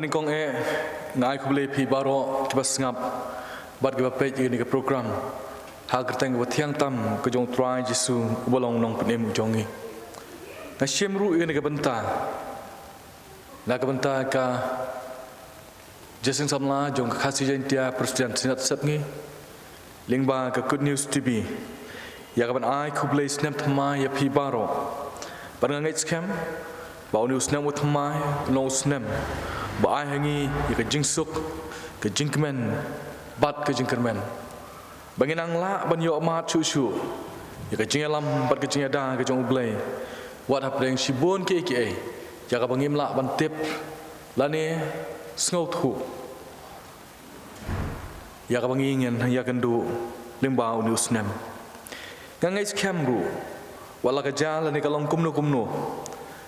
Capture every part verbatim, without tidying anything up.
Kong eh, nga ai khublei phi baroh kiba sngap bad kiba peit ïa kane ka program ha ka kyrteng kaba thiang tam ka jong U Trai Jisu uba long u nongpynim jong ngi. Nga shim ruh ïa kane ka bynta na ka bynta ka Jingïaseng Samla jong ka Khasi Jaiñtia Presbyterian Synod Sepngi lyngba ka Good News T V ïa kaban ai khublei snem thymmai ïa phi baroh. Bad nga ngeit skhem ba une u snem u thymmai un long u snem ba ai ha ngi ïa ka jingsuk, ka jingkmen bad ka jingkyrmen, ba ngin nang lah ban ïoh mad shuh shuh ïa ka jingïalam bad ka jingïada ka jong U Blei, wat hapdeng shibun kiei kiei ïa kaba ngim lah ban tip lane sngewthuh ïa kaba ngi ngin ïakynduh lyngba une u snem. Nga ngeit skhem ruh wat la ka jia lane ka long kumno kumno,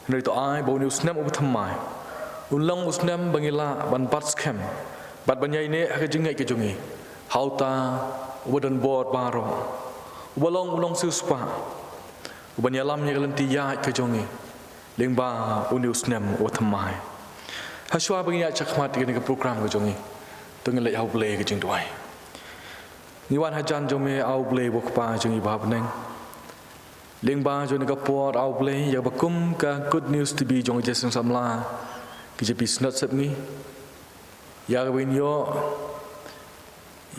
hynrei to ai ba une u snem uba thymmai un long u snem ba ngi lah ban bat skhem bad ban ïaineh ha ka jingngeit ka jong ngi ha uta uba don bor baroh, uba long u nongsiewspah, uban ïalam ïa ka lynti ïaid ka jong ngi lyngba une u snem uba thymmai. Hashwa ba ngin ïaid shakhmat ïa kane ka program ka jong ngi, to ngin leit ha U Blei ka jingduwai. Ngi wan hajan jong me, A U Blei uba U Kpa jong ngi uba ha bneng. Lyngba jong kane ka por, A U Blei, ïa kaba kum ka Good News T V jong ka Jingïaseng Samla ka J P Synod Sepngi, ïa kaba ngin ïoh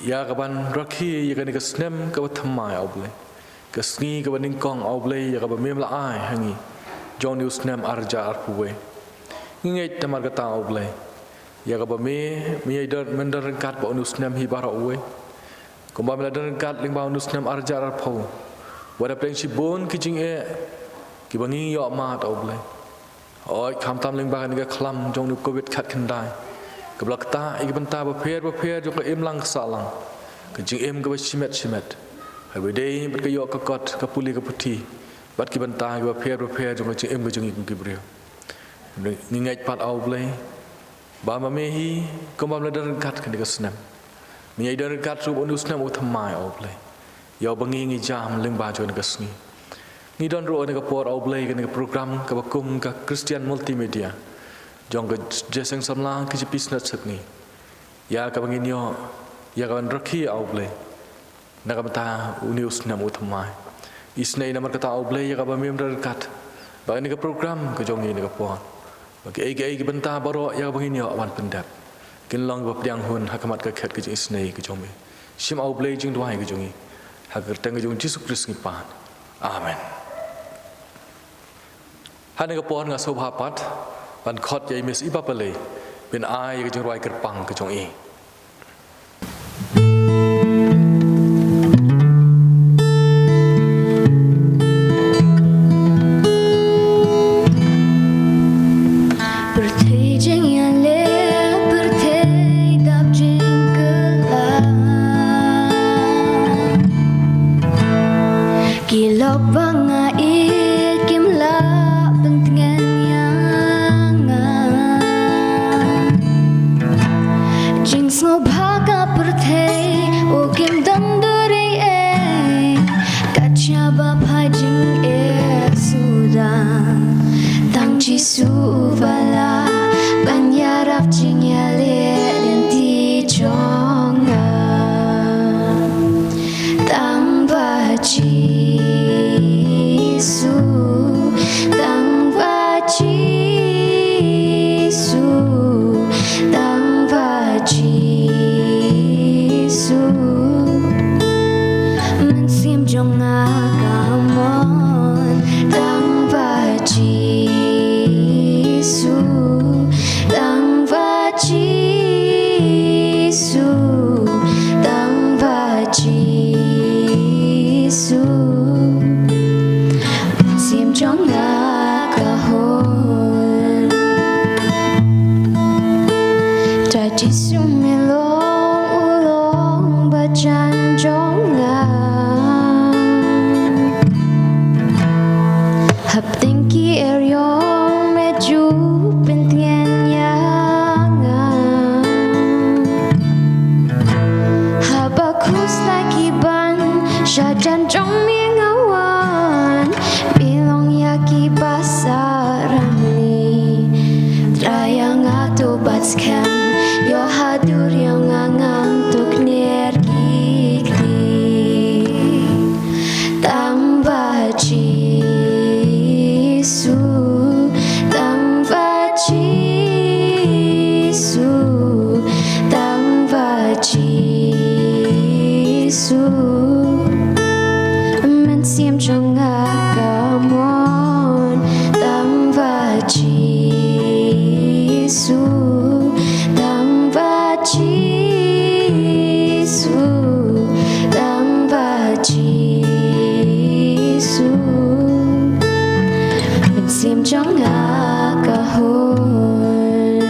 ïa kaban rakhe ïa kane ka snem kaba thymmai, A U Blei, ka sngi kaba nyngkong, A U Blei, ïa kaba mem la ai ha ngi jong une u snem ar hajar arphew wei. Ngi ngeit namar kata, A U Blei, ïa kaba me, me ïa don, men don ryngkat bad une u snem hi baroh uwei, kumba me la don ryngkat lyngba une u snem ar hajar arphew, wat hapdeng shibun ki jingeh kiba ngi ïoh mad, A U Blei. Hooid, khamtam lyngba kane ka khlam jong une u Covid khatkhyndai, kaba la ktah ïa ki bynta bapher bapher jong ka imlang ka sahlang, ka jingim kaba shimet shimet, haba ïadei bad ka ïoh ka kot, ka pule ka puthi, bad ki bynta ki bapher bapher jong ka jingim ka jong ngi kum ki briew. Ngi ngeit pat, A U Blei, ba ma me hi, kumba me la don ryngkat kane ka snem, me ïa don ryngkat ruh bad une u snem uba thymmai, A U Blei, ïa uba ngi ngi jam lyngba jong kane ka sngi. Ngi don ruh ha kane ka por, A U Blei, kane ka program kaba kum ka Christian Multimedia jong ka Jingïaseng Samla ka J P Synod Sepngi, ïa kaba ngin ïoh ïa kaban rakhe, A U Blei, na ka bynta une u snem uba thymmai. Isynei namar kata, A U Blei, ïa kaba mem don ryngkat bad kane ka program ka jong ngi ha kane ka por, ba kiei kiei ki bynta baroh ïa kaba ngin ïoh ban pyndep kin long kiba pdiang hun ha khmat ka khet ka jingisynei ka jong me. Shim, A U Blei, jingduwai ka jong ngi, ha ka kyrteng ka jong U Jisu Khrist ngi pan. Amen. Ha kane ka por nga sngewbha pat ban khot ïa i Miss Iba Palei ban ai ïa ka jingrwai kyrpang ka jong i. Pyrthei jingïaleh, pyrthei dap jingkylla, ki lok ba nga ïeit kim lah pyntngen ïa nga. Jingsngewbha ka pyrthei, u kim don duriei, kat shaba pha jingeh suda. Tang Jisu uba lah ban ïarap jingïaleh lynti jong nga. Tang ba Jisu, tang ba Jisu, tang ba Jisu. Mynsiem jong nga ka mon, tang ba Jisu, tang ba Jisu, tang ba Jisu. Mynsiem jong nga ka hur. Trai Jisu, me long u long ba jan jong nga. Hapdeng ki eriong me ju pyntngen ïa nga. Haba khuslai ki ban sha jan jong me nga wan, pynlong ïa ki ba sah rangbah. Trai ïa nga to bat skhem. Jisu, mynsiem jong nga ka mon, tang ba Jisu, tang ba Jisu, tang ba Jisu. Mynsiem jong nga ka hun,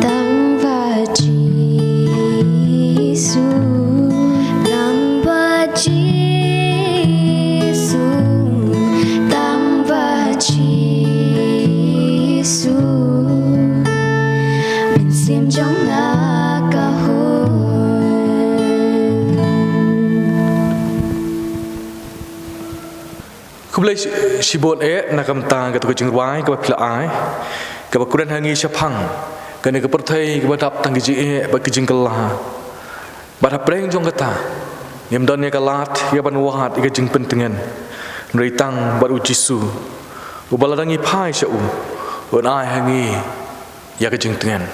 tang ba Jisu, tang ba Jisu, tang ba Jisu. Mynsiem jong nga ka hun. Khublei shi-, shibun eh na ka bynta katu ka jingrwai kaba phi la ai, kaba kren ha ngi shaphang kane ka pyrthei kaba dap tang ki jingeh bad ki jingkylla. Bad hapdeng jong kata, ngim don ïa ka lad ïa ban wad ïa ka jingpyntngen, hynrei tang bad U Jisu, uba lada ngi phai sha u, un ai ha ngi ïa ka jingtngen.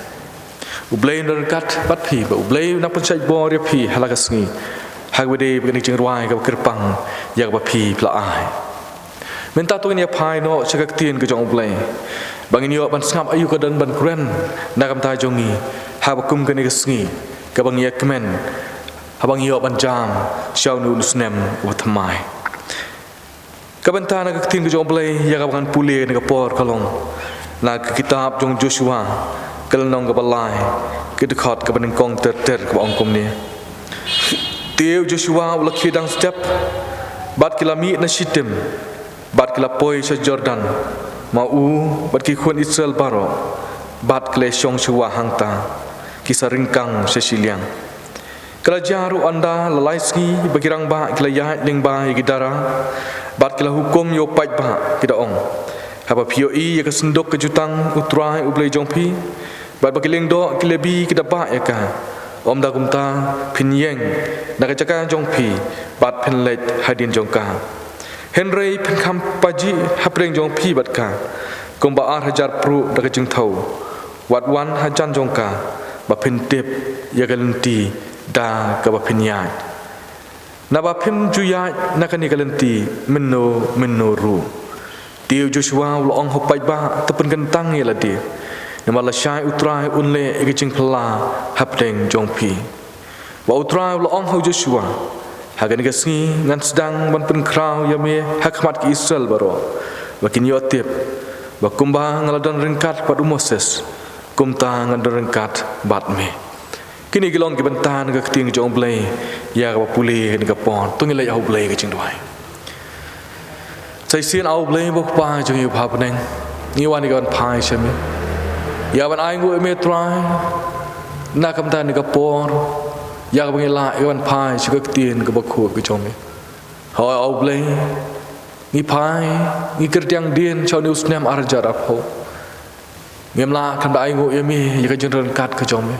U Blei un ryngkat bad phi, bad U Blei un nang pynshait bor ïa phi ha la ka sngi, ha kaba dei bad kane ka jingrwai kaba kyrpang ïa kaba phi la ai. Mynta to ngin ïa phai noh sha ka ktien ka jong U Blei, ba ngin ïoh ban sngap aïu ka don ban kren na ka bynta jong ngi ha kaba kum kane ka sngi kaba ngi ïa kmen, haba ngi ïoh ban jam sha une u snem uba thymmai. Ka bynta na ka ktien ka jong U Blei ïa kaba ngan pule na ka por ka long na ka kitab jong Joshua, ka lynnong kaba lai, ka dkhot kaba nyngkong ter ter, kaba ong kumne: Te u Joshua u la khie dang step, bad ki la mih na Shittim, bad ki la poi sha Jordan, ma u bad ki khun Israel baroh, bad ki la shong shuwa hangta, ki sa ryngkang sha shiliang. Ka la jia ruh ynda la lai sngi ba ki rangbah ki la ïaid lyngba ïa ki dara, bad ki la hukum ïa u paidbah, ki da ong: Haba phi ïohi ïa ka synduk ka jutang U Trai U Blei jong phi, bad ba ki lyngdoh ki Lebi ki da bah ïa ka, ym da kumta phin ïeng na ka jaka jong phi bad phin leit hadien jong ka. Hynrei phin kham paji hapdeng jong phi bad ka kumba ar hajar pruh da ka jingthew, wat wan hajan jong ka, ba phin tip ïa ka lynti da kaba phin ïaid. Naba phim ju ïaid na kane ka lynti mynno mynno ruh. Te u Joshua u la ong ha u paidbah: To pynkyntang ïa lade, namar lashai U Trai un leh ïa ka jingphylla hapdeng jong phi. Bad U Trai u la ong ha u Joshua: Ha kane ka sngi ngan sdang ban pynkhraw ïa me ha khmat ki Israel baroh, ba kin ïoh tip ba kumba nga la don ryngkat bad u Moses, kumta ngan don ryngkat bad me. Kine ki long ki bynta na ka ktien jong U Blei ïa kaba pule kane ka por. To ngin leit ha U Blei ka jingduwai. Sa shisien, A U Blei ba U Kpa jong ngi uba ha bneng, ngi wan ïa ka ban phai sha me ïa ban ainguh ïa me Trai na ka bynta kane ka por, ïa kaba ngi lah ïa ka ban phai sha ka ktien kaba khuid ka jong me. Hooid A U Blei, ngi phai, ngi kyrtiang dien sha une u snem ar hajar arphew. Ngim lah khlem da ainguh ïa me ïa ka jingryngkat ka jong me,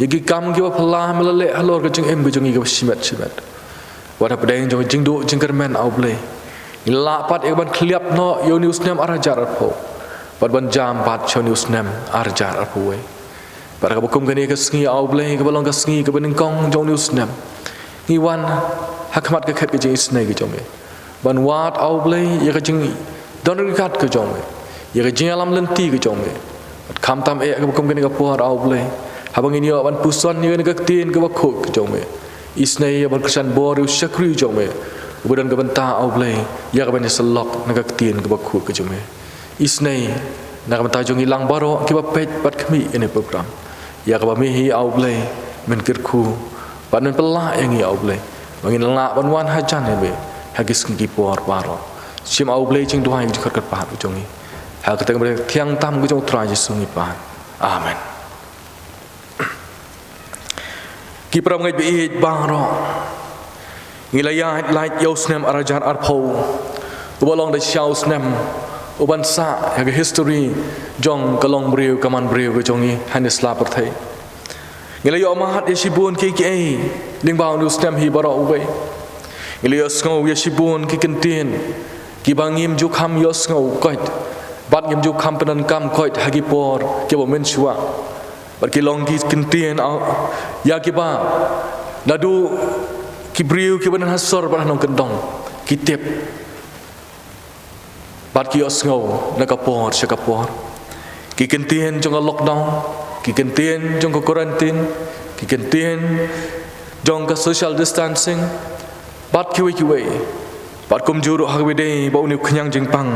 ïa ki kam kiba phylla me la leh halor ka jingim ka jong ngi kaba shimet shimet. Wat hapdeng jong ka jingduh jingkyrmen A U Blei, ngi lah pat ïa ka ban khylliap noh ïa une u snem ar hajar arphew, bad ban jam pat sha une u snem ar hajar arphew wei. Bad kaba kum kane ka sngi A U Blei, kaba long ka sngi kaba nyngkong jong une u snem, ngi wan ha khmat ka khet ka jingisynei ka jong me ban wad A U Blei ïa ka jingdon ryngkat ka jong me, ïa ka jingïalam lynti ka jong me. Bad khamtam eh kaba kum kane ka por A U Blei, haba ngin ïoh ban puson ïa kane ka ktien kaba khuid ka jong me, isynei ïa ban kyrshan bor ïa u shakri jong me uba don ka bynta A U Blei ïa ka ban ïasyllok na ka ktien kaba khuid ka jong me. Isynei na ka bynta jong ngi lang baroh kiba peit bad khmih ïa kane ka program, ïa kaba me hi A U Blei men kyrkhu bad men pynlah ïa ngi A U Blei, ba ngin lah ban wan hajan ïa me ha ki sngi ki por baroh. Shim A U Blei jingduwai ka jingkhot kyrpad ka jong ngi, ha ka kyrteng kaba thiang tam ka jong U Trai Jisu ngi pan. Amen. Ki para bangeit ba ïeit baroh, ngi la ïaid lait ïa u snem ar hajar arphew, uba long da shisha u snem uban sah ha ka history jong ka longbriew ka manbriew ka jong ngi ha kane ka sla pyrthei. Ngi la ïoh mad ïa shibun kiei kiei lyngba une u snem hi baroh uwei. Ngi la ïohsngew ïa shibun ki kyntien kiba ngim ju kham ïohsngew koit, bad ngim ju kham pyndonkam koit ha ki por kiba mynshuwa. Bad ki long ki kyntien, ah, ïa kiba Naduh ki briew kiba don ha sor bad ha nongkyndong ki tip bad ki ïohsngew na ka por sha ka por. Ki kyntien jong ka lockdown, ki kyntien jong ka quarantine, ki kyntien jong ka social distancing, bad kiwei kiwei. Bad kumjuh ruh ha kaba ïadei bad une u khñiang jingpang,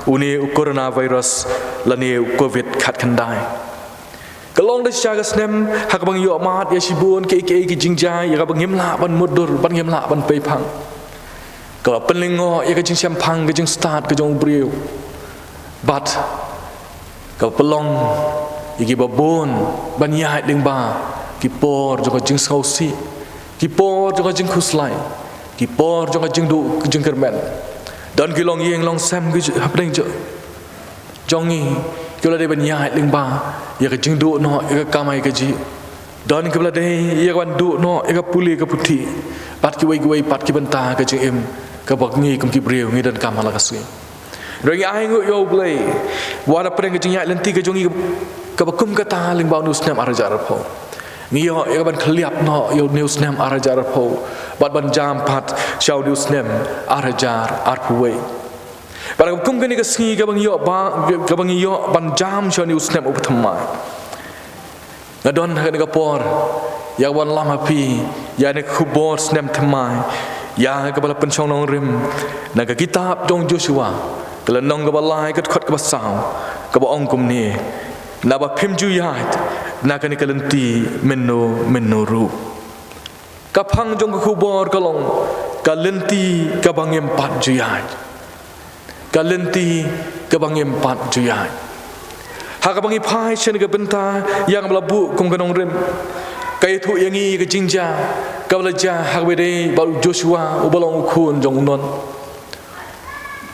une u coronavirus lane u covid khatkhyndai. Ka long da shisha ka snem ha kaba ngi ïohmad ïa shibun kiei kiei ki jingjia ïa kaba ngim lah ban mutdur, ban ngim lah ban peiphang. Kaba pynlyngngoh ïa ka jingshemphang, ka jingstad ka jong u briew. Bad kaba pynlong ïa kiba bun ban ïaid lyngba ki por jong ka jingsngewsih, ki por jong ka jingkhuslai, ki por jong ka jingduh jingkyrmen. Don ki longïing longsem ki ju-, hapdeng jong jong ngi, kiba la dei ban ïaid lyngba ïa ka jingduh noh ïa ka kamai kajih. Don kiba la dei ïa ka ban duh noh ïa ka pule ka puthi, bad kiwei kiwei pat ki bynta ka jingim kaba ngi kum ki briew ngi donkam ha la ka sngi. Hynrei ngi ai nguh ïa U Blei, wat hapdeng ka jingïaid lynti ka jong ngi kaba kum kata lyngba une u snem ar hajar arphew, ngi ïoh ïa ka ban khylliap noh ïa une u snem ar hajar arphew bad ban jam pat sha une u snem ar hajar arphew wei. Bad kaba kum kane ka sngi kaba ngi ïoh ba, kaba ngi ïoh ban jam sha une u snem uba thymmai, nga don ha kane ka por ïa ka ban lam ha phi ïa kane ka khubor snem thymmai, ïa kaba la pynshong nongrim na ka kitab jong u Joshua, ka lynnong kaba lai, ka dkhot kaba saw, kaba ong kumne: Naba phim ju ïaid na kane ka lynti mynno mynno ruh. Ka phang jong ka khubor ka long ka lynti kaba ngim pat ju ïaid. Ka lynti kaba ngim pat ju ïaid. Ha kaba ngi phai sha kane ka bynta ïa kaba la buh kum ka nongrim, ka ïathuh ïa ngi ka jingjia kaba la jia ha kaba ïadei bad u Joshua uba long u khun jong u Nun.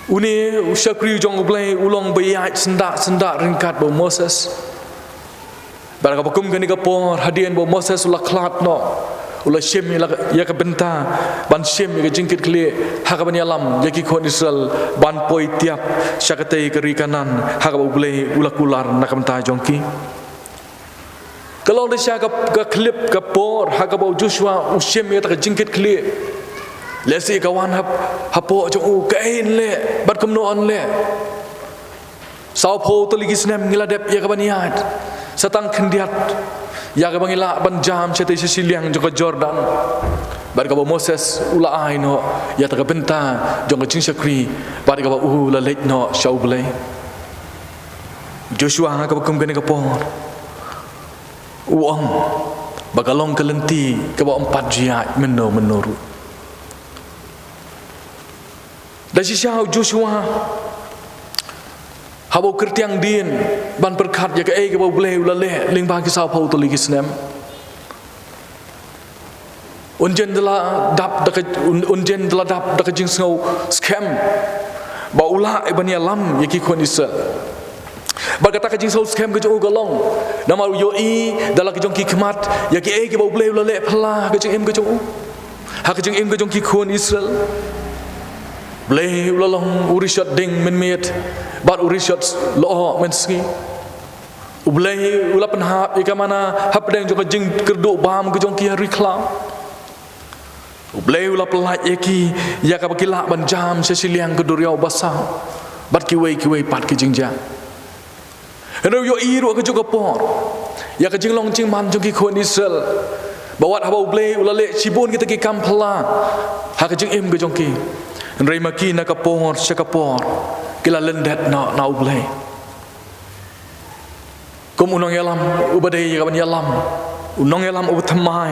Une u shakri jong U Blei u long ba ïaid syndah syndah ryngkat bad u Moses. Bad kaba kum kane ka por, hadien ba u Moses u la khlad noh, u la shim ïa la, ïa ka bynta ban shim ïa ka jingkitkhlieh ha kaban ïalam ïa ki khun Israel ban poi tiap sha katei ka ri Kanaan ha kaba U Blei u la kular na ka bynta jong ki. Ka long da shisha ka, ka khyllipmat ka por ha kaba u Joshua u shim ïa kata ka jingkitkhlieh. Lehse ka wan hap, hapoh jong u, kaei yn leh bad kumno yn leh. Sawphew tylli ki snem ngi la dep ïa kaban ïaid sa tang khyndiat ïa kaba ngi lah ban jam shatei sha shiliang jong ka Jordan. Bad kaba u Moses u la ai noh ïa kata ka bynta jong ka jingshakri bad kaba u la leit noh sha U Blei. Joshua ha kaba kum kane ka por u ong ba ka long ka lynti kaba ym pat ju ïaid mynno mynno ruh. Da shisha u Joshua haba u kyrtiang dien ban pyrkhat ïa kaei kaba U Blei u la leh lyngba ki sawphew tylli ki snem. Un jen da la dap da ka, un, un jen da la dap da ka jingsngew skhem ba u lah ban ïalam ïa ki khun Israel. Bad kata ka jingsngew skhem ka jong u ka long namar u ïohi da la ka jong ki khmat ïa kiei kiba U Blei u la leh phylla ha ka jingim ka jong u, ha ka jingim ka jong ki khun Israel. U Blei u la long u rishot ding mynmiet bad u rishot lyoh mynsngi. U Blei u la pynhap ïa ka manna hapdeng jong ka jingkyrduh bam ka jong ki ha ri khlaw. U Blei u la pyllait ïa ki ïa kaba ki lah ban jam sha shiliang ka duriaw basaw bad kiwei kiwei pat ki jingjia. Hynrei u ïohi ruh ha kajuh ka por ïa ka jinglong jingman jong ki khun Israel, ba wat haba U Blei u la leh shibun kita ki kam phylla ha ka jingim ka jong ki, hynrei ma ki na ka por sha ka por ki la lyndet noh na U Blei. Kum u nongïalam uba dei ïa kaban ïalam, u nongïalam uba thymmai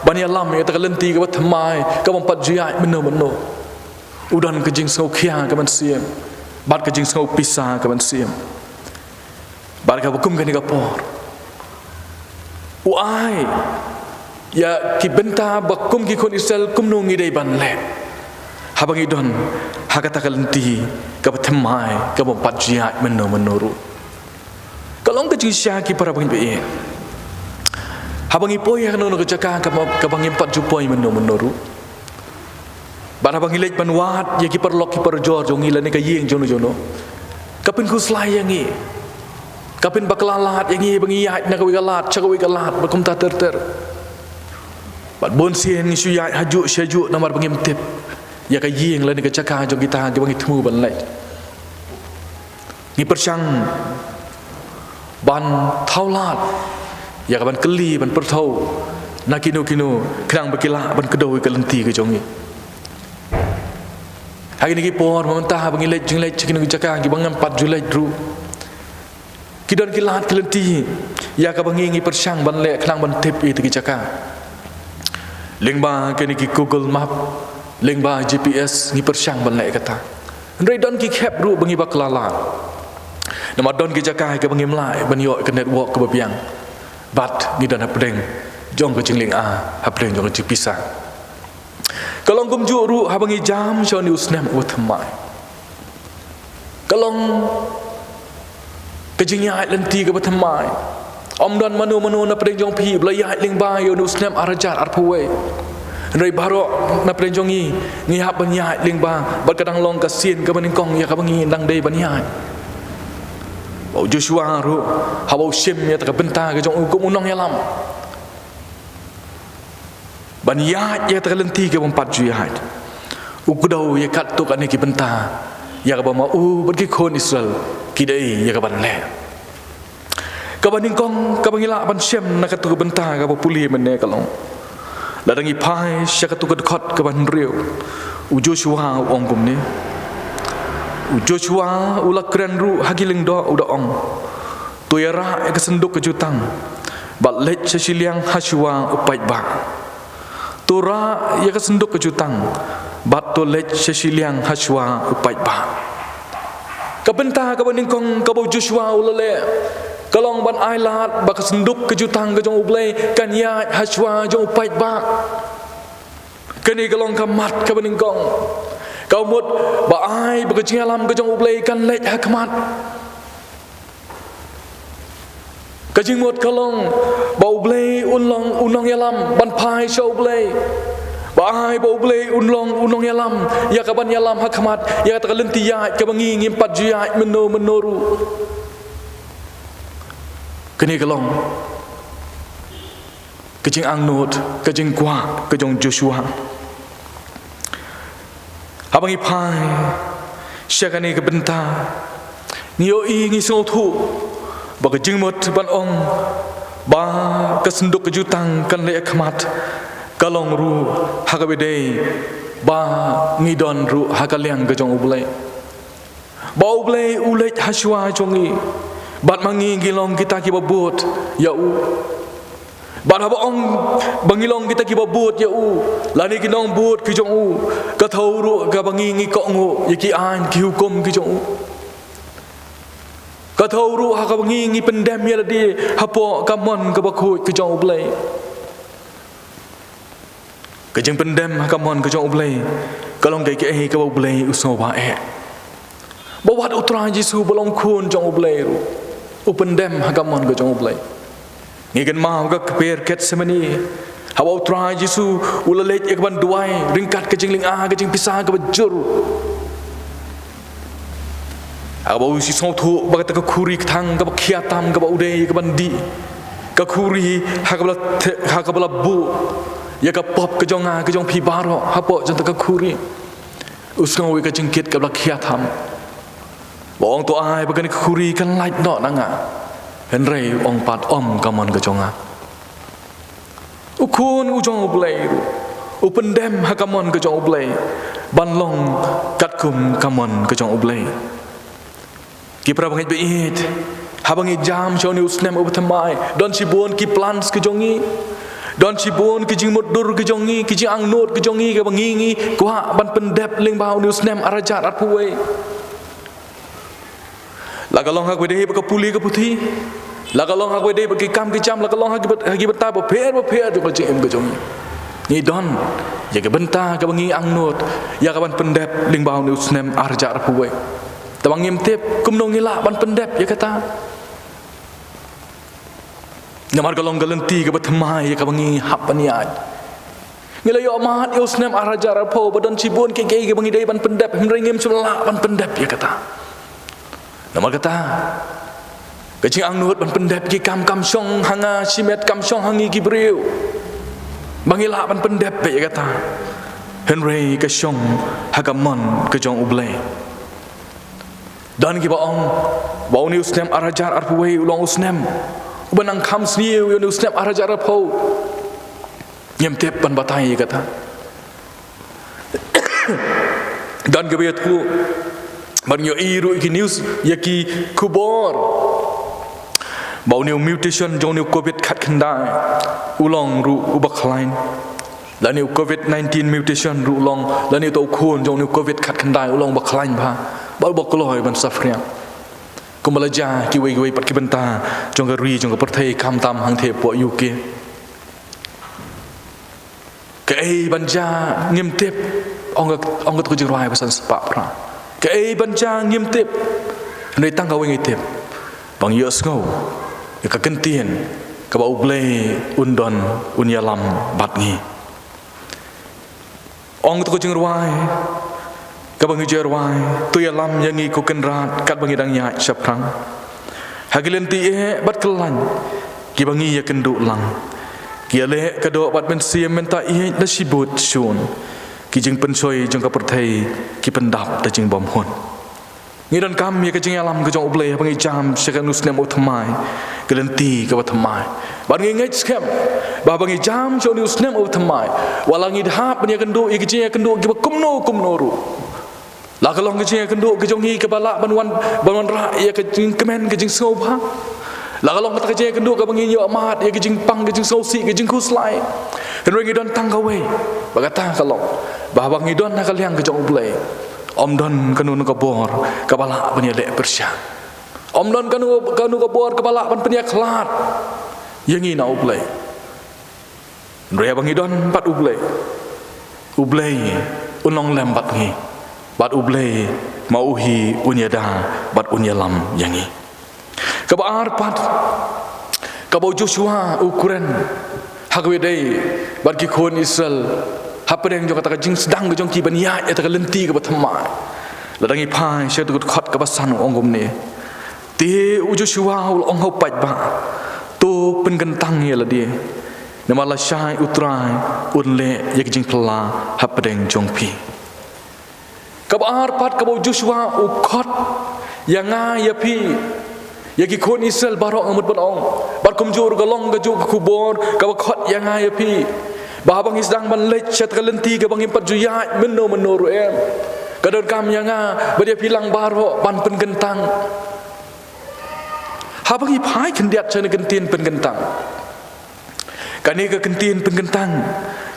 ban ïalam ïa kata ka lynti kaba thymmai kaba ym pat ju ïaid mynno mynno, u don ka jingsngewkhia ka mynsiem bad ka jingsngewpisa ka mynsiem. Bad kaba kum kane ka por u ai ïa ki bynta ba kum ki khun Israel kumno ngi dei ban leh haba ngi don ha kata ka lynti kaba thymmai kaba ym pat ju ïaid mynno mynno ruh. Ka long ka jingshisha ki para bangeit ba ïeit, haba ngi poi ha kano kano ka jaka kaba, kaba ngim pat ju poi mynno mynno ruh. Bad haba ngi leit ban wad ïa ki paralok ki parajor jong ngi lane ka ïing jong no jong no, ka pynkhuslai ïa ngi, ka pynbakla lad ïa ngi ba ngi ïaid na kawei ka lad sha kawei ka lad bad kumta ter ter. Bad bun sien ngi shu ïaid hajuh shajuh namar ba ngim tip ïa ka ïing lane ka jaka jong kita kiba ngi thmu ban leit. Ngi pyrshang ban thaw lad ïa ka ban kylli ban pyrthaw na kino kino khnang ba ki lah ban kdew ïa ka lynti ka jong ngi. Ha kine ki por mynta ba ngi leit jingleit sha kino ki jaka kiba ngam pat ju leit ruh, ki don ki lad ki lynti ïa kaba ngi ngi pyrshang ban leh khnang ban tip ïa kita ki jaka. Lyngba kine ki Google Map, lyngba G P S ngi pyrshang ban leh kata. Hynrei don ki khep ruh ba ngi bakla lad. Namar don ki jaka kiba ngim lah ban ïoh ka network kaba biang. Bad ngi don hapdeng jong ka jinglynga, hapdeng jong ka jingpisa. Ka long kumjuh ruh haba ngi jam sha une u snem uba thymmai. Ka long ka jingïaid lynti kaba thymmai. Ym don mano mano na pdeng jong phi ba la ïaid lyngba ïa une u snem ar hajar arphew wei. Hynrei baroh na pdeng jong ngi ngi hap ban ïaid lyngba bad ka dang long ka sien kaba nyngkong ïa kaba ngi dang dei ban ïaid. Ba u Joshua ruh haba u shim ïa kata ka bynta ka jong u kum u nongïalam ban ïaid ïa kata ka lynti kaba ym pat ju ïaid, u kdew ïa katto katne ki bynta ïa kaba ma u bad ki khun Israel ki dei ïa kaban leh. Kaba nyngkong kaba ngi lah ban shem na katto ka bynta kaba pule mynne ka long, lada ngi phai sha katto ka dkhot kaba hynriew, u Joshua u ong kumne. U Joshua u la kren ruh ha ki lyngdoh u da ong, to ïarah ïa ka synduk ka jutang bad leit sha shiliang hashwa u paidbah. To rah ïa ka synduk ka jutang bad to leit sha shiliang hashwa u paidbah. Ka bynta kaba nyngkong kaba u Joshua u la leh ka long ban ai lad ba ka synduk ka jutang ka jong U Blei kan ïaid hashwa jong u paidbah. Kane ka long ka mat kaba nyngkong. Ka mut ba ai ba ka jingïalam ka jong U Blei kan leit ha khmat. Ka jingmut ka long ba U Blei un long u nongïalam ban phai sha U Blei. Ba ai ba U Blei un long u nongïalam ïa kaban ïalam ha khmat ïa kata ka lynti ïaid kaba ngi ngim pat ju ïaid mynno mynno ruh. Kane ka long ka jingangnud, ka jingkwah ka jong u Joshua. Haba ngi phai sha kane ka bynta, ngi ïohi, ngi sngewthuh ba ka jingmut ban ong ba ka synduk ka jutang kan leit ha khmat ka long ruh ha kaba ïadei ba ngi don ruh ha ka liang ka jong U Blei. Ba U Blei u leit hashwa jong ngi bad ma ngi ngi long kita kiba bud ïa u. Bad haba ong ba ngi long kita kiba bud ïa u lane ki nongbud ki jong u, ka thew ruh kaba ngi ngi kohnguh ïa ki aiñ ki hukum ki jong u. Ka thew ruh ha kaba ngi ngi pyndem ïa lade hapoh ka mon kaba khuid ka jong U Blei. Ka jingpyndem ha ka mon ka jong U Blei ka long kaei kaei kaba U Blei u sngewbha eh. Ba wat U Trai Jisu ba long khun jong U Blei ruh u pyndem ha ka mon ka jong U Blei. Ngi kynmaw ka kper Gethsemane, haba U Trai Jisu u la leit ïa kaban duwai ryngkat ka jinglynga ka jingpisa kaba jur. Haba u sngewthuh ba kata ka khuri kthang kaba khia tam kaba u dei kaban dih, ka khuri ha kaba la the-, ha kaba la buh ïa ka pop ka jong nga ka jong phi baroh hapoh jong kata ka khuri. U sngew ïa ka jingkit kaba la khia tam. Ba ong to ai ba kane ka khuri kan lait noh na nga. Hynrei u ong pat ym ka mon ka jong nga. U khun u jong U Blei ruh u pyndem ha ka mon ka jong U Blei ban long katkum ka mon ka jong U Blei. Ki para bangeit ba ïeit, haba ngi jam sha une u snem uba thymmai, don shibun ki plans ki jong ngi, don shibun ki jingmutdur ki jong ngi, ki jingangnud ki jong ngi kaba ngi ngi kwah ban pyndep lyngba une u snem ar hajar arphew wei. La ka long ha kaba ïadei bad ka pule ka puthi, la ka long ha kaba ïadei bad ki kam ki jam, la ka long ha ki bynta bapher bapher jong ka jingim ka jong ngi. Ngi don ïa ka bynta kaba ngi angnud ïa kaban pyndep lyngba une u snem ar hajar arphew wei. Te ba ngim tip kumno ngi lah ban pyndep ïa kata. Namar ka long ka lynti kaba thymmai ïa kaba ngi hap ban ïaid. Ngi la ïoh mad ïa u snem ar hajar arphew ba don shibun kiei kiei kiba ngi dei ban pyndep, hynrei ngim shym lah ban pyndep ïa kata. Namar kata, ka jingangnud ban pyndep ki kam kam shong ha nga shimet, kam shong ha ngi ki briew. Ba ngi lah ban pyndep beit ïa kata. Hynrei ka shong ha ka mon ka jong U Blei. Don kiba ong ba une u snem ar hajar arphew wei u long u snem uba nang kham sniew ïa une u snem ar hajar arphew. Ngim tip ban batai ïa kata. Don kiba ïathuh bad ngi ïohi ruh ïa ki news, ïa ki khubor, ba une u mutation jong une u covid khatkhyndai u long ruh uba khlaiñ. Lane u covid nineteen mutation ruh u long, lane uta u khun jong une u covid khatkhyndai u long uba khlaiñ bha bad uba kloi ban saphriang. Kumba la jia kiwei kiwei pat ki bynta jong ka ri jong ka pyrthei, khamtam hangtei hapoh U K. Kaei ban jia ngim tip, ong ka, ong kato ka jingrwai ba san spah phra. Kaei ban jia ngim tip. Hynrei tang kawei ngi tip, ba ngi ïohsngew ïa ka kyntien kaba U Blei un don, un ïalam bad ngi. Ong kato ka jingrwai kaba ngi ju rwai: To ïalam ïa ngi, ko Kynrad, katba ngi dang ïaid shaphrang ha ki lynti eh bad kyllaiñ kiba ngi ïakynduh lang. Ki ïaleh ka doh bad mynsiem mynta ïeit da shibun shun, ki jingpynshoi jong ka pyrthei ki pyndap da jingbymhun. Ngi donkam ïa ka jingïalam ka jong U Blei haba ngi jam sha kane u snem uba thymmai, ka lynti kaba thymmai. Bad ngi ngeit skhem ba haba ngi jam sha une u snem uba thymmai, wat la ngi hap ban ïakynduh ïa ka jingïakynduh kiba kumno kumno ruh, la ka long ka jingïakynduh ka jong ngi kaba lah ban wan, ban wanrah ïa ka jingkmen, ka jingsngewbha, la ka long kata ka jingïakynduh kaba ngin ïoh mad ïa ka jingpang, ka jingsngewsih, ka jingkhuslai. Hynrei ngi don tang kawei, ba kata ka long ba haba ngi don ha ka liang ka jong U Blei, ym don kano kano ka bor kaba lah ban ïaleh pyrshah. Ym don kano kano ka bor kaba lah ban pynïakhlad ïa ngi na U Blei. Hynrei haba ngi don bad U Blei, U Blei un long lem bad ngi, bad U Blei ma u hi un ïada bad un ïalam ïa ngi. Kaba ar pat, kaba u Joshua u kren ha kaba ïadei bad ki khun Israel hapdeng jong kata ka jingsdang ka jong ki ban ïaid ïa kata ka lynti kaba thymmai. Lada ngi phai sha ka dkhot kaba san, u ong kumne: Te u Joshua u la ong ha u paidbah: To pynkyntang ïa lade, namar lashai U Trai un leh ïa ka jingphylla hapdeng jong phi. Kaba ar pat, kaba u Joshua u khot ïa nga ïa phi, ïa ki khun Israel baroh, nga mut ban ong, bad kumjuh ruh ka long kajuh ka khubor kaba khot ïa nga ïa phi, ba haba ngi sdang ban leit sha kata ka lynti kaba ngim pat ju ïaid mynno mynno ruh em, ka donkam ïa nga bad ïa phi lang baroh ban pynkyntang. Haba ngi phai khyndiat sha kane ka kyntien pynkyntang, kane ka kyntien pynkyntang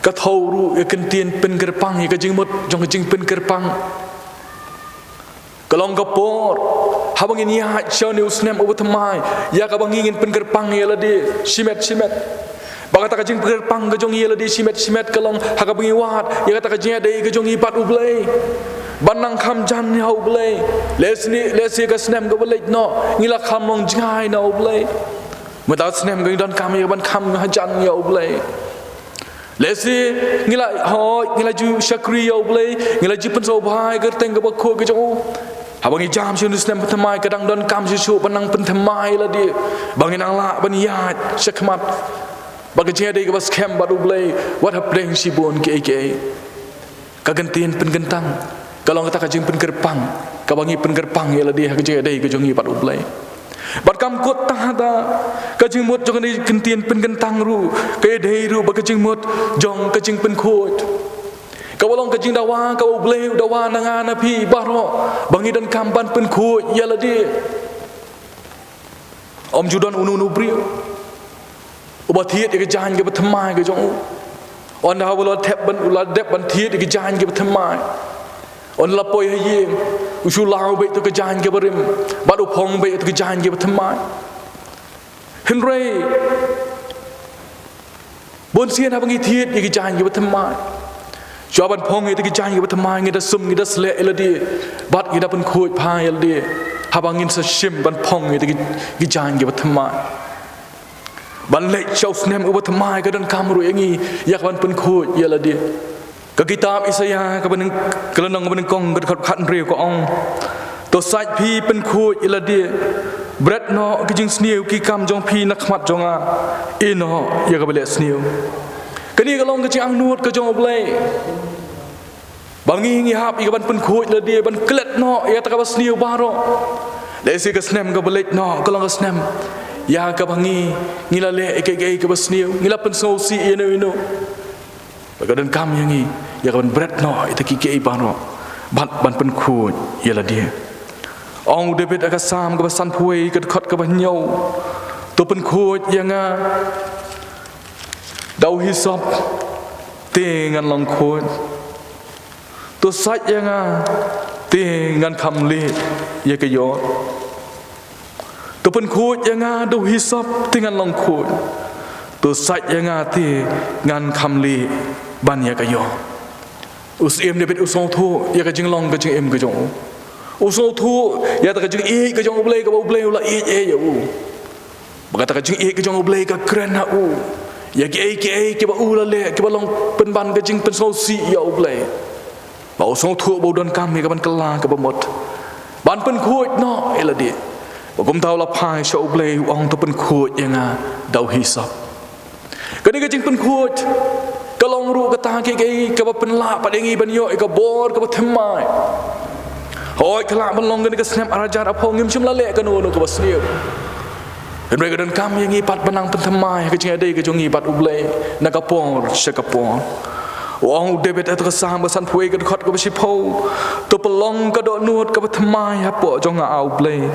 ka thew ruh ïa ka kyntien pynkyrpang, ïa ka jingmut jong ka jingpynkyrpang. Ka long ka por haba ngin ïaid sha une u snem uba thymmai, ïa kaba ngi ngin pynkyrpang ïa lade shimet shimet. Ba kata ka jingpynkyrpang ka jong ngi ïa lade shimet shimet ka long ha kaba ngi wad ïa kata ka jingïadei ka jong ngi bad U Blei, ban nang kham jan ïa U Blei. Lehse, lehse ka snem kaba leit noh ngi la kham long jngai na U Blei. Mynta ka snem ka ngi donkam ïa ka ban kham hajan ïa U Blei. Lehse ngi la, hooid, ngi la ju shakri ïa U Blei, ngi la ju pynsngewbha ïa ka kyrteng kaba khuid ka jong u. Haba ngi jam sha une u snem ba thymmai, ka dang donkam shuh shuh ban nang pynthymmai ïa lade, ba ngin nang lah ban ïaid shakhmat bad ka jingïadei kaba skhem bad U Blei wat hapdeng shibun kiei kiei. Ka kyntien pynkyntang ka long kata ka jingpynkyrpang, kaba ngi pynkyrpang ïa lade ha ka jingïadei ka jong ngi bad U Blei. Bad kam kut tang hata, ka jingmut jong kane ka kyntien pynkyntang ruh ka ïadei ruh bad ka jingmut jong ka jingpynkhuid, kaba long ka jingdawa kaba U Blei u dawa na nga na phi baroh, ba ngi donkam ban pynkhuid ïa lade. Ym ju don uno uno u briew uba thied ïa ka jaiñ kaba thymmai ka jong u. Ynda haba u la thep ban, u la dep ban thied ïa ka jaiñ kaba thymmai, ynda la poi ha ïing, u shu law beit ïa ka jaiñ kaba rim bad u phong beit ïa ka jaiñ kaba thymmai. Hynrei bunsien haba ngi thied ïa ka jaiñ kaba thymmai, shuwa ban phong ïa ka jaiñ kaba thymmai, ngi da sum, ngi da sleh ïa lade bad ngi da pynkhuid bha ïa lade haba ngin sa shim ban phong ïa ka jaiñ kaba thymmai. Ban leit sha u snem uba thymmai ka donkam ruh ïa ngi ïa ka ban pynkhuid ïa lade. Ka kitab Isaïah kaba nyng-, ka lynnong kaba nyngkong, ka dkhot khathynriew ka ong: To sait phi pynkhuid ïa lade, bret noh ki jingsniew ki kam jong phi na khmat jong nga, ïehnoh ïa kaba leh sniew. Ka Kane ka long ka jingangnud ka jong U Blei ba ngi ngi hap ïa ka ban pynkhuid lade, ban klet noh ïa kata kaba sniew baroh. Lehse ka snem kaba leit noh ka long ka snem ïa kaba ngi ngi la leh ïa kaei kaei kaba sniew, ngi la pynsngewsih ïa ino ino. Ba ka donkam ïa ngi ïa ka ban bret noh ïa kita kiei kiei baroh bad ban pynkhuid ïa lade. Ong u David ha ka Salm kaba sanphew wei, ka dkhot kaba hynñiew: To pynkhuid ïa nga da u hisop, te ngan long khuid. To sait ïa nga, te ngan kham lieh ïa ka ïor. To pynkhuid ïa nga da u hisop, te ngan long khuid. To sait ïa nga, te ngan kham lieh ban ïa ka ïor. U Syiem David u sngewthuh ïa ka jinglong ka jingim ka jong u. U sngewthuh ïa kata ka jingïeit ka jong U Blei, kaba U Blei u la ïeit ïa u. Ba kata ka jingïeit ka jong U Blei ka kren ha u ïa kiei kiei kiba u la leh, kiba long pynban ka jingpynsngewsih ïa U Blei. Ba u sngewthuh ba u donkam ïa ka ban kylla kaba mut ban pynkhuid noh ïa lade. Ba kumta u la phai sha U Blei, u ong: To pynkhuid ïa nga da u hisop. Kane ka jingpynkhuid ka long ruh kata ka, ka, kaba pynlah pat ïa ngi ban ïoh ïa ka bor kaba thymmai. Hooid, ka lah ban long kane ka snem ar hajar arphew ngim shym la leh kano kano kaba sniew. Hynrei ka donkam ïa ngi pat ban nang pynthymmai ha ka jingïadei ka jong ngi bad U Blei na ka por sha ka por. U ong u David ha ka Salm ka sanphew wei, ka dkhot kaba shiphew: To pynlong ka dohnud kaba thymmai hapoh jong nga, A U Blei,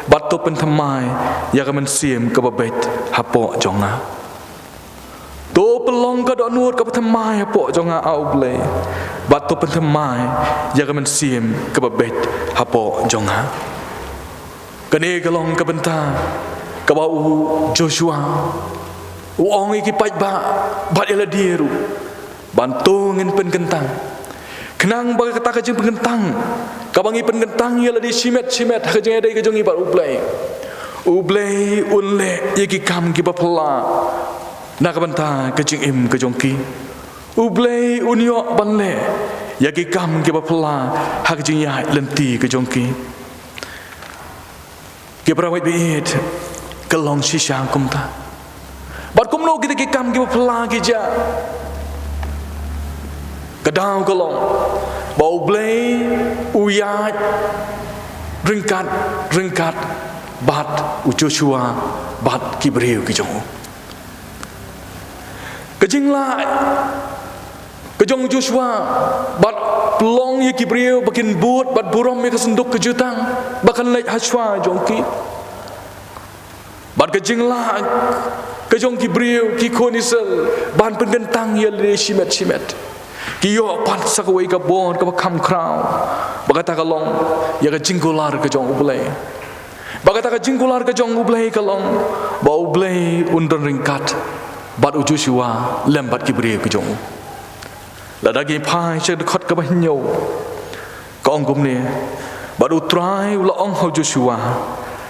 bad to pynthymmai ïa ka mynsiem kaba beit hapoh jong nga. To pynlong ka dohnud kaba thymmai hapoh jong nga, A U Blei, bad to pynthymmai ïa ka mynsiem kaba beit hapoh jong nga. Kane ka long ka bynta kaba u Joshua u ong ïa ki paidbah bad ïa lade ruh ban to ngin pynkyntang. Khnang ba kata ka jingpynkyntang kaba ngi pynkyntang ïa lade shimet shimet ha ka jingïadei ka jong ngi bad U Blei, U Blei un leh ïa ki kam kiba phylla na ka bynta ka jingim ka jong ki. U Blei un ïoh ban leh ïa ki kam kiba phylla ha ka jingïaid lynti ka jong ki. Ki para bangeit baieit, ka long shisha kumta. Bad kumno kita ki kam kiba phylla ki jia? Ka daw ka long ba U Blei u ïaid ryngkat ryngkat bad u Joshua bad ki briew ki jong u. Ka jinglah ka jong u Joshua bad pynlong ïa ki briew ba kin bud bad burom ïa ka synduk ka jutang ba kan leit ha shuwa jong ki. Bad ka jinglah ka jong ki briew ki khun Israel ban pynkyntang ïa lade shimet shimet, ki ïoh pat sa kawei ka bor kaba kham khraw. Ba kata ka long ïa ka jingkular ka jong U Blei. Ba kata ka jingkular ka jong U Blei ka long ba U Blei un don ryngkat bad u Joshua lem bad ki briew ki jong u. Lada ngi phai sha dkhot kaba hynñiew, ka ong kumne: Bad U Trai u la ong ha u Joshua: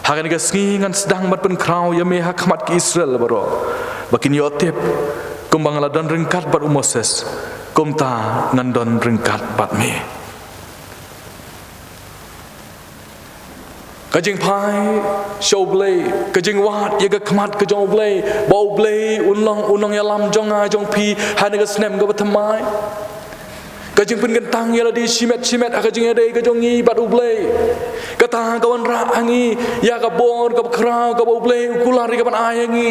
Ha kane ka sngi ngan sdang ban pynkhraw ïa me ha khmat ki Israel baroh, ba kin ïoh tip, kumba nga la don ryngkat bad u Moses, kumta ngan don ryngkat bad me. Ka jingphai sha U Blei, ka jingwad ïa ka khmat ka jong U Blei ba U Blei un long u nongïalam jong nga jong phi ha kane ka snem kaba thymmai. Ka jingpynkyntang ïa lade shimet shimet ha ka jingïadei ka jong ngi bad U Blei, kata ka wanrah ha ngi ïa ka bor kaba khraw kaba U Blei u kular ïa ka ban ai ha ngi.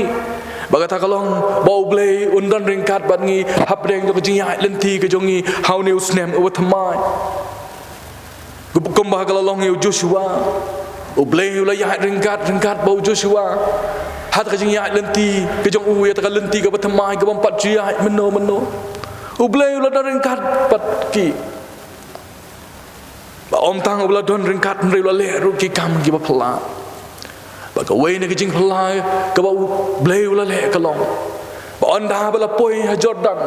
Ba kata ka long ba U Blei un don ryngkat bad ngi hapdeng jong ka jingïaid lynti ka jong ngi ha une u snem uba thymmai. Kumba ka la long ïa u Joshua, U Blei u la ïaid ryngkat ryngkat bad u Joshua ha kata ka jingïaid lynti ka jong u, ïa kata ka lynti kaba thymmai kaba ym pat ju ïaid mynno mynno. U Blei u la don ryngkat bad ki. Ba ym tang u la don ryngkat hynrei u la leh ruh ki kam kiba phylla. Ba kawei na ka jingphylla kaba U Blei u la leh ka long ba ynda ba la poi ha Jordan,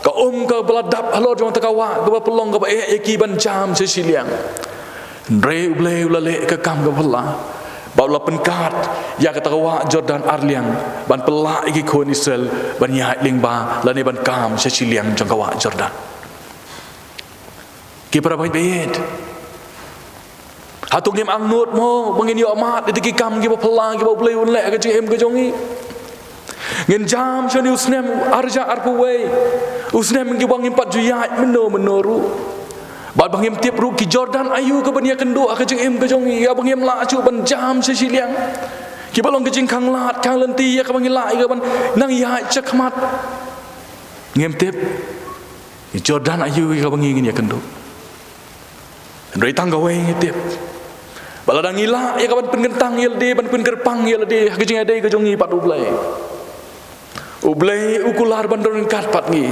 ka um kaba la dap halor jong kata ka wah kaba pynlong kaba eh ïa ki ban jam sha shiliang. Hynrei U Blei u la leh ka kam kaba phylla ba u la pynkat ïa kata ka wah Jordan ar liang ban pynlah ïa ki khun Israel ban ïaid lyngba lane ban kam sha shiliang jong ka wah Jordan. Ki para bangeit baieit, hato ngim angnud mo ba ngin ïoh mad ïa kita ki kam kiba phylla kiba U Blei un leh ha ka jingim ka jong ngi? Ngin jam sha une u snem ar hajar arphew wei, u snem kiba ngim pat ju ïaid mynno mynno ruh. Bad ba ngim tip ruh ki Jordan aïu kaban ïakynduh ha ka jingim ka jong ngi, ïa ba ngim lah shuh ban jam sha shiliang. Kiba long ka jingkhanglad khanglynti ïa kaba ngi lah ïa kaban nang ïaid shakhmat. Ngim tip ki Jordan aïu ïa kaba ngi ngin ïakynduh. Hynrei tang kawei ngi tip, ba lada ngi lah ïa kaban pynkyntang ïa lade, ban pynkyrpang ïa lade ha ka jingïadei ka jong ngi bad U Blei, U Blei u kular ban don ryngkat bad ngi,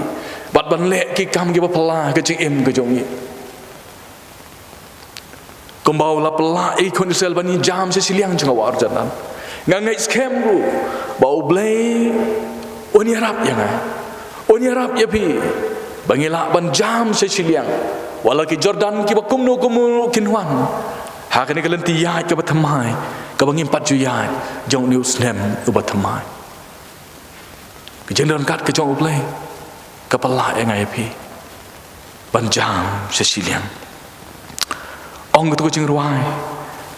bad ban leh ki kam kiba phylla ha ka jingim ka jong ngi. Kumba u la phylla ïa ki khun Israel ban ïa jam sha shiliang jong ka wah Jordan, nga ngeit skhem ruh ba U Blei un ïarap ïa nga, un ïarap ïa phi, ba ngi lah ban jam sha shiliang, wat la ki Jordan kiba kumno kumno kin wan, ha kane ka lynti ïaid kaba thymmai, kaba ngim pat ju ïaid jong une u snem uba thymmai. Ka jingdon ryngkat ka jong U Blei ka phylla ïa nga ïa phi ban jam sha shiliang. Ong kato ka jingrwai: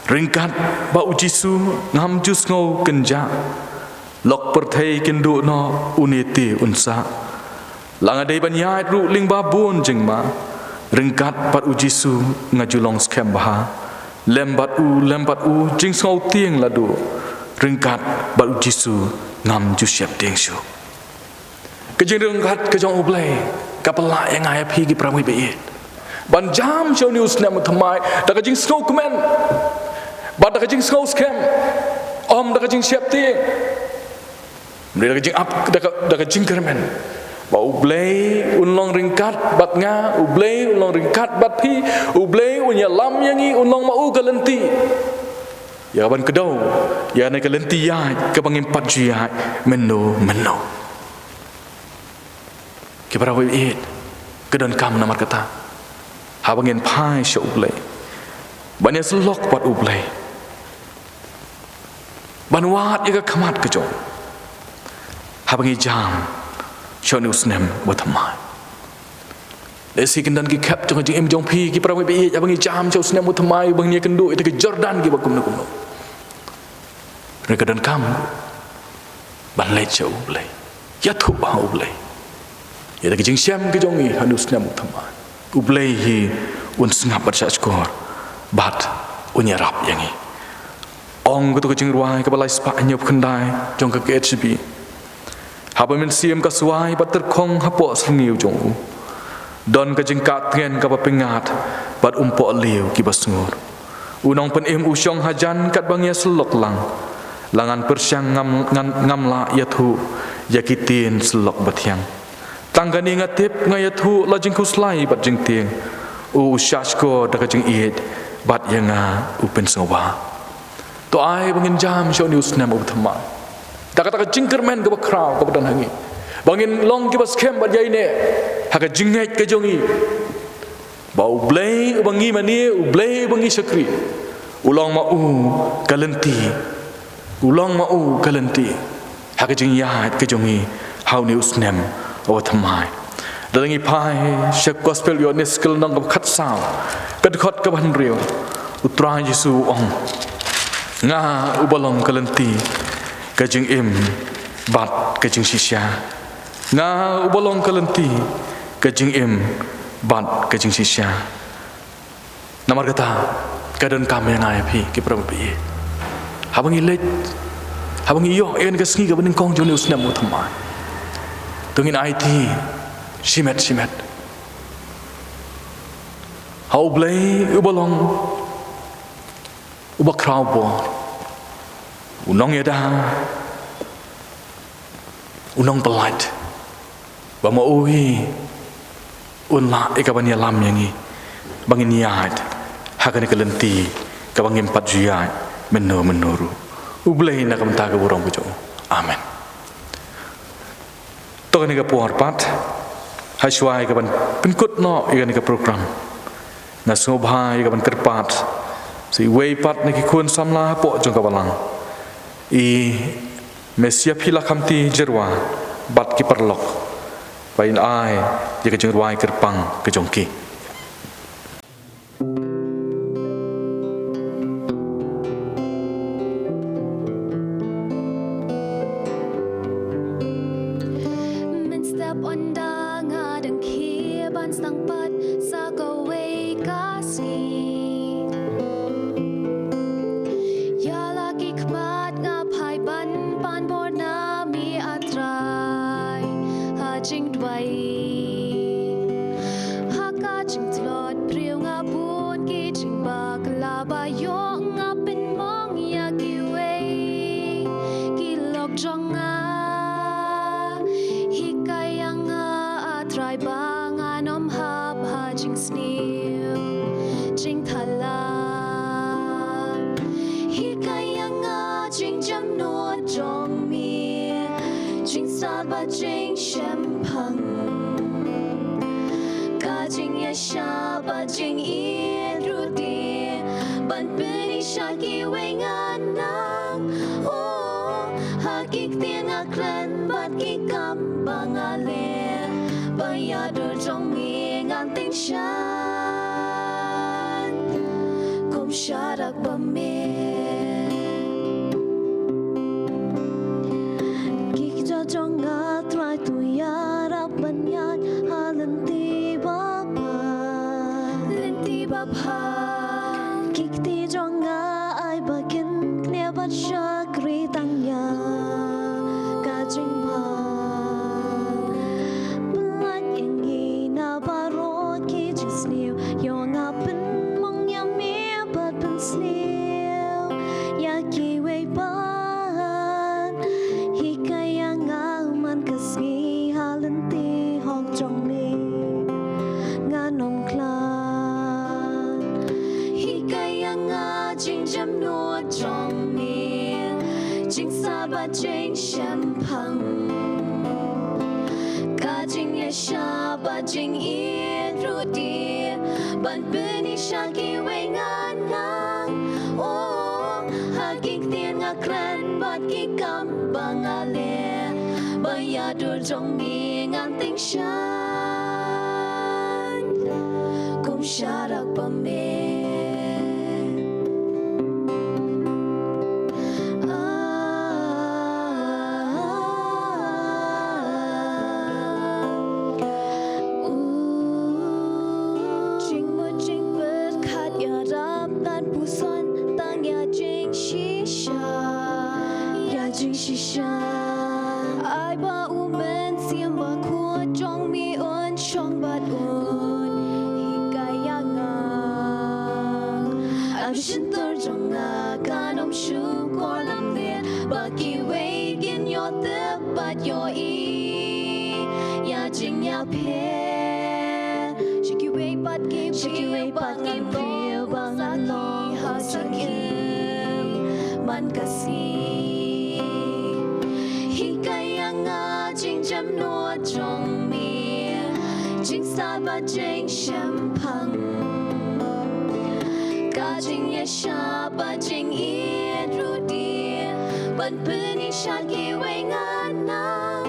Ryngkat bad U Jisu ngam ju sngew kynjah, lok pyrthei kin duh noh une te un sah. La nga dei ban ïaid ruh lyngba bun jingma, ryngkat bad U Jisu nga ju long skhem bha. Lem bad u, lem bad u jingsngew tieng la duh, ryngkat bad U Jisu ngam ju sheptieng shuh. Ka jingdon ryngkat ka jong U Blei ka phylla ïa nga ïa phi ki para bangeit ba ïeit, ban jam sha une u snem uba thymmai da ka jingsngew kmen, bad da ka jingsngew skhem, ym da ka jingsheptieng. Hynrei da ka jingap, da ka, da ka jingkyrmen ba U Blei un long ryngkat bad nga, U Blei un long ryngkat bad phi, U Blei un ïalam ïa ngi, un long ma u ka lynti ïa kaban kdew ïa kane ka lynti ïaid kaba ngim pat ju ïaid mynno mynno. Ki para bangeit, ka donkam namar kata, haba ngin phai sha U Blei, ban ïasyllok bad U Blei, ban wad ïa ka khmat ka jong, haba ngi jam sha une u snem uba thymmai. Lehse kin don ki khep jong ka jingim jong phi, ki para bangeit, haba ngi jam sha u snem uba thymmai, ba ngin ïakynduh ïa kita ki Jordan kiba kumno kumno. Hynrei ka donkam ban leit sha U Blei, ïathuh ha U Blei ïa ka jingshem ka jong ngi ha une u snem uba thymmai. U Blei hi un sngap bad shahshkor, bad un ïarap ïa ngi. Ong kato ka jingrwai kaba lai spah hynñiewphew khyndai jong ka K H B: Haba Mynsiem ka swai bad tyrkhong hapoh syrngiew jong u, don ka jingkah tngen kaba pyngngad, bad um pohliew kiba sngur. U Nongpynim u shong hajan katba ngi ïasyllok lang. La ngan pyrshang ngam, ngan, ngam lah ïathuh ïa ki ktien syllok bathiang. Tang kane nga tip, nga ïathuh la jingkhuslai bad jingtieng. U, u shahshkor da ka jingïeit, bad ïa nga u pynsngewbha. To ai ba ngin jam sha une u snem uba thymmai da kata ka jingkyrmen kaba khraw kaba don ha ngi, ba ngin long kiba skhem bad ïaineh ha ka jingngeit ka jong ngi, ba U Blei uba ngi mane, U Blei uba ngi shakri, u long ma u ka lynti, u long ma u ka lynti ha ka jingïaid ka jong ngi ha une u snem uba thymmai. Lada ngi phai sha Gospel Ïoannis ka lynnong kaba khatsaw, ka dkhot kaba hynriew, U Trai Jisu u ong: Nga uba long ka lynti, ka jingim, bad ka jingshisha. Nga uba long ka lynti, ka jingim, bad ka jingshisha. Namar kata, ka donkam ïa nga ïa phi, ki para bangeit, haba ngi leit, haba ngi ïoh ïa kane ka sngi kaba nyngkong jong une u snem uba thymmai, to ngin aiti shimet shimet ha U Blei uba long uba khraw bor, u nongïada, u nongpyllait, ba ma u hi un lah ïa kaban ïalam ïa ngi ba ngin ïaid ha kane ka lynti kaba ngim pat ju ïaid mynno mynno ruh. U Blei na ka bynta ka burom ka jong u. Amen. To kane ka por pat, ha shuwa ïa kaban pynkut noh ïa kane ka program, nga sngewbha ïa kaban kyrpad sa iwei pat na ki khun samla hapoh jong ka balang. I Messiah Phila Khamti Jyrwa bad ki paralok, ba in ai ïa ka jingrwai kyrpang ka jong ki. Sdang pat sa kawei ka sngi. Ïa la ki khmat nga phai ban pan bor na me, A Trai, ha jingduwai. Ha ka jingtlot briew nga bun ki jingbakla ba ïoh nga pynmong ïa kiwei ki lok jong nga. Hikai ïa nga, A Trai, ba ngan ym hap ha jingsniew jingthala. Hikai ïa nga jingjemnud jong me, jingstad bad jingshemphang, ka jingïaishah bad jingïeit ruh de, ban pyni sha kiwei ngan nang. Oh, ha ki ktien nga kren bad ki kam ba nga leh, ba ïa dur jong me ngan tyngshaiñ kum sharak ba me. Ki kjat jong nga, Trai, to ïarap ban ïaid ha lynti ba bha. Lynti ba bha. Ki kti jong nga ai ba kin knieh bad shakri tang ïa ka jingbha. Pynlait ïa ngi na baroh ki jingsniew, ïoh nga pynmong ïa me bad pynsniew ïa kiwei pat. Hikai ïa nga man ka sngi ha lynti hok jong me, ngan ym khlad. Hikai ïa nga jingjemnud jong me, jingstad bad jingshemphang, ka jingïaishah bad jingïeit ruh de, ban pyni sha kiwei ngan nang. Oh, ha ki ktien nga kren bad ki kam ba nga leh, ba ïa dur jong me ngan tyngshaiñ kum sharak ba me. Jingmut jingpyrkhat ïarap ban puson tang ïa jingshisha. Ïa jingshisha. Ai ba u Mynsiem Bakhuid jong me un shong bad un hikai ïa nga. Ai ba shyntur jong nga kan ym shukor lamler, ba kiwei kin ïoh tip bad ïohi ïa jingïapher. Sha kiwei pat ki briew ba ngan long sakhi ha jingim man ka sngi. Hikai ïa nga jingjemnud jong me, jingstad bad jingshemphang, ka jingïaishah bad jingïeit ruh de, ban pyni sha kiwei ngan nang.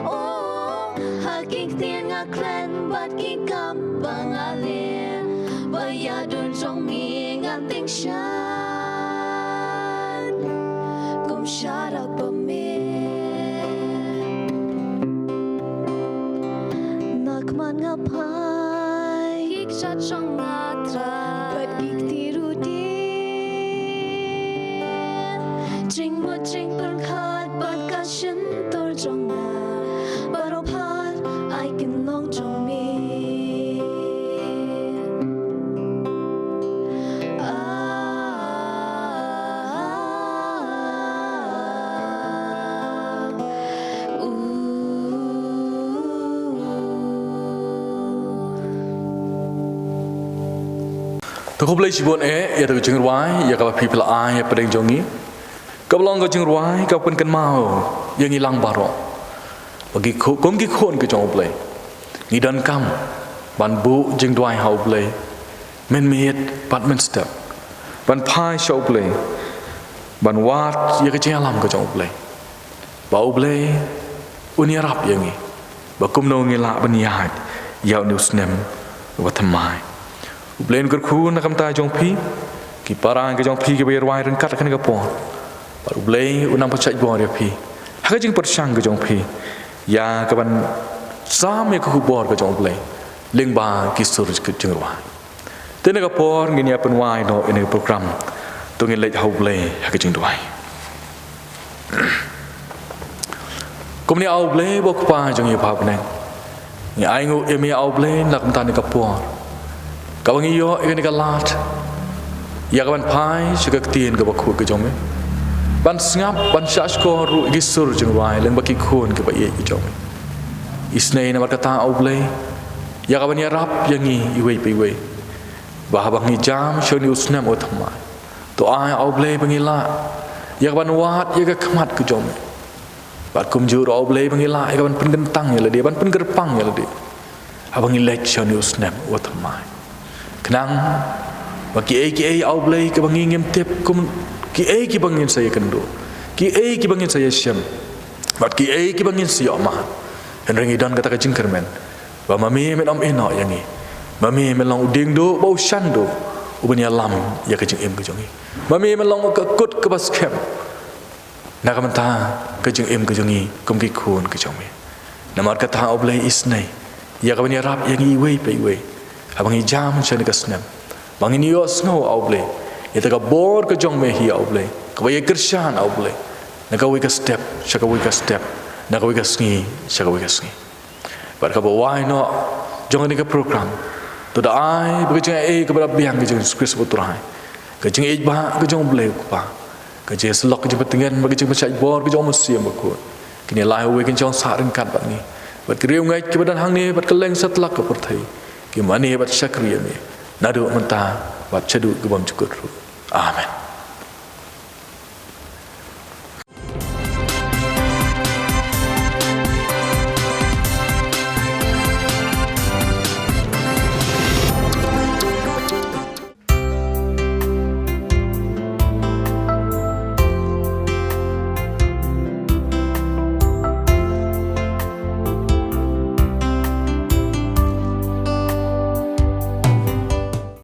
Oh, ha ki ktien nga kren bad ki kam ba nga leh, ba ïa dur jong me ngan tyngshaiñ kum sharak ba me. Na khmat nga phai ki kjat jong nga, Trai, bad ki kti ruh de. Jingmut jingpyrkhat bad ka shyntur jong nga, baroh pat ai kin long jong me. To khublei shibun eh ïa ka jingrwai ïa kaba phi pla ai ïa pdeng jong ngi. Kaba long ka jingrwai kaba pynkynmaw ïa ngi lang baroh ba ki khu-, kum ki khun ka jong U Blei, ngi donkam ban buh jingduwai ha U Blei mynmiet bad mynstep, ban phai sha U Blei, ban wad ïa ka jingïalam ka jong U Blei, ba U Blei un ïarap ïa ngi ba kumno ngi lah ban ïaid ïa une u snem uba thymmai. U Blei un kyrkhu na ka bynta jong phi, ki para ka jong phi kiba ïa rwai ryngkat ha kane ka por. Bad U Blei un nang pynshait bor ïa phi ha ka jingpyrshang ka jong phi ïa kaban sam ïa ka khubor ka jong U Blei. lyngba ki sur jingrwai. Te na ka por ngin ïa pynwai noh ïa kane ka program, to ngin leit ha U Blei ha ka jingduwai. Kumne A U Blei ba U Kpa jong ngi ba ha bneng, ngi ainguh ïa me A U Blei na ka bynta kane ka por kaba ngi ïoh ïa kane ka lad ïa kaban phai sha ka ktien kaba khuid ka jong me, ban sngap ban shahshkor ruh ïa ki sur jingrwai lyngba ki khun kiba ïeit ki jong me. Isynei namar kata A U Blei, ïa kaban ïarap ïa ngi iwei pa iwei, ba haba ngi jam sha une u snem uba thymmai, to ai A U Blei ba ngi lah ïa kaban wad ïa ka khmat ka jong me. Bad kumjuh ruh A U Blei ba ngi lah ïa kaban pynkyntang ïa lade, ban pynkyrpang ïa lade haba ngi leit sha une u snem uba thymmai. Khnang ba kiei kiei A U Blei kiba ngi ngim tip, kum kiei kiba ngin sa ïakynduh, kiei kiba ngin sa ïashem, bad kiei kiba ngin sa ïoh mad, hynrei ngi don kata ka jingkyrmen ba ma me men ym ïehnoh ïa ngi. Ma me men long u diengduh bad u shanduh uban ïalam ïa ka jingim ka jong ngi. Ma me men long ka kut kaba skhem na ka bynta ka jingim ka jong ngi kum ki khun ki jong me. Namar kata A U Blei, isynei ïa kaban ïarap ïa ngi iwei pa iwei haba ngi jam sha kane ka snem, ba ngin ïohsngew A U Blei ïa kata ka bor ka jong me hi A U Blei, kaba ïakyrshan A U Blei, na kawei ka step sha kawei ka step, na kawei ka sngi sha kawei ka sngi. Bad kaba wai noh jong kane ka program, to da ai ba ka jingaiei kaba da biang ka jong U Jisu Khrist U Trai, ka jingïeit ba ka jong U Blei U Kpa, ka jingïasyllok, ka jingpyntngen bad ka jingpynshait bor ka jong U Mynsiem Bakhuid, kin ïaleh uwei kin shong sah ryngkat bad ngi bad ki riewngeit kiba don hangne bad kylleng satlak ka pyrthei, ki mane bad shakri ïa me naduh mynta bad shaduh ki bymjukut ruh. Amen.